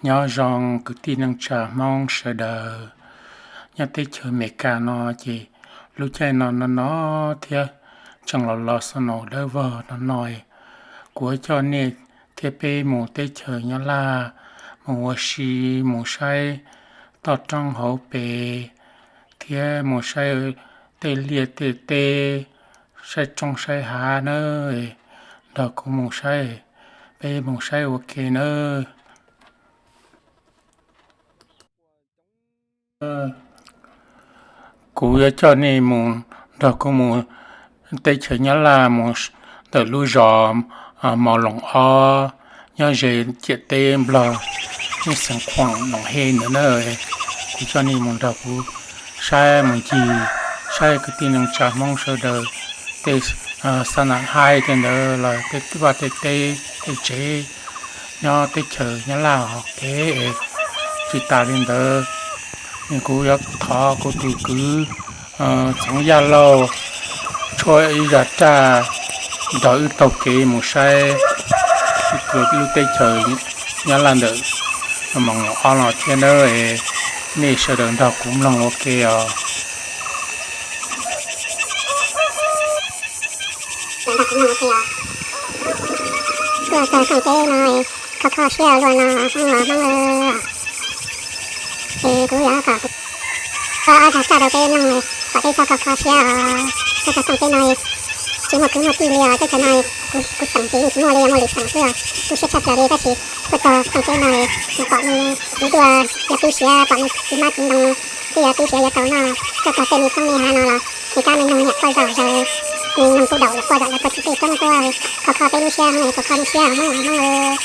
Nyob zoo kwv tij neej tsa Hmoob sawv daws. Nyob teb chaws Amelikas no ces lub caij no no no thiab tseem los los snow dawb vog no no, kuv yuav coj nej thiab peb mus teb chaws Nyab Laj, mus ua si, mus saib toj roob hauv pes, thiab mus saib tej liaj tej teb, saib roob saib hav nawb. Nrog kuv mus saib, peb mus saib ua ke nawb. Kuv yuav coj nej mus, nrog kuv mus teb chaws Nyab Laj mus ntawm lub zos Mos Loos Ob, nyob ze ciam teb Nplog, nej xeev Khuam Noom Hej ntawd na. Kuv coj nej mus nrog kuv saib mus ncig, saib kwv tij neej tsa Hmoob sawv daws tej xab nam haib tej ntawd los tej vaj tej teb tej tsev nyob teb chaws Nyab Laj hauv kev. Tsis tas li ntawd, kuv yuav thov kuv tus kwv Txoov Yaj Lauj tshuab ib zaj raj nrog wb taug kev mus saib lub teb chaws Nyab Laj ntawm Mos Loos Ob no thiab nawb. Nej sawv daws nrog kuv mloog ua ke os. Tuaj txog koog teb no, kho kho siab luaj no Hmoob los Hmoob. Es kuv yuav kom kuv ob zag raj rau peb mloog, kom peb txhob kho kho siab os. Tuaj txog koog teb no tsis muaj kwv muaj tij li os, teb chaws no kuv xeem ces yeej tsis muaj li, muaj lwm xeem xwb os. Tu siab tshaj plaws li, tab sis tuaj txog koog teb no pom me txiv duaj yuav tu siav, pom me txiv hmab txiv ntoo twb yuav tu siav yuav tau noj, tuaj txog tej me roob me hav no los me kab me noog nyiam quaj zom zaws, me noog kuj daum lawv quaj zom zaws puag tim tej roob tuaj, kho kho peb lub siab Hmoob, kho kho lub siab Hmoob Hmoob.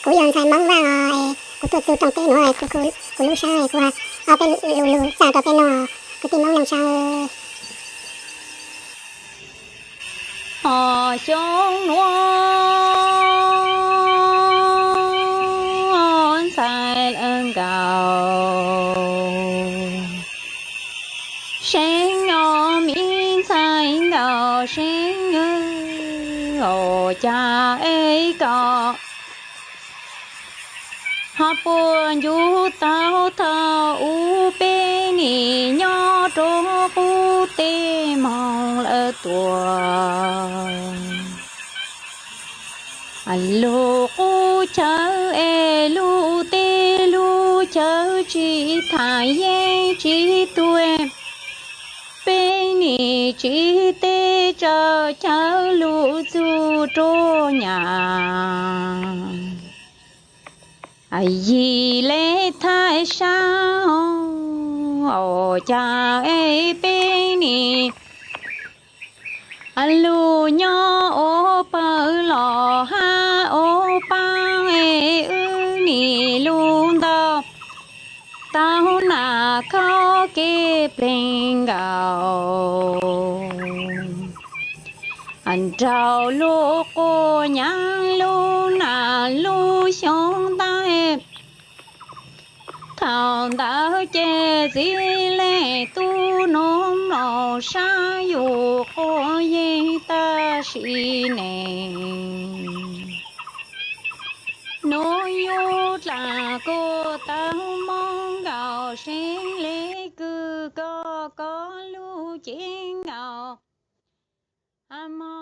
Kuv yog ntxhais Hmoob Vaj os, kuv tuaj txug rooj teb nuav, kuv lub sab kuv ob peb lus lug txhaj rau peb nov, kuv tij Hmoob neej tsa. Os xyoo nuav ntxhais lawv nkaus, seev os mi ntxhais nkaus seev, ua cas es koj ho puas ncu tau thaum ub peb nim nyob rua qub teb moog lawm tuaj. Lug qub chaw es lug teb lug chaw tsis tham yeeb tsis tuag, peb nim tsis teb tsawv chaw lug txug rua nyam. Yig le thaij sab, ua cas es peb nim lug nyob ua pawg los hab ua paab es wb nim lug ntaus tau nam khau kev pleeg nkaus. Nraug lug quas nyab lug nam lub xyoo ntaij, thaum ntawd ces txiv leej tub nuav mloog sab yug quas yeeg tag sim neej. Nuav yug dlaag kuas tau moog nkaus seev le kws koj koj lub cev nkaus hab mog.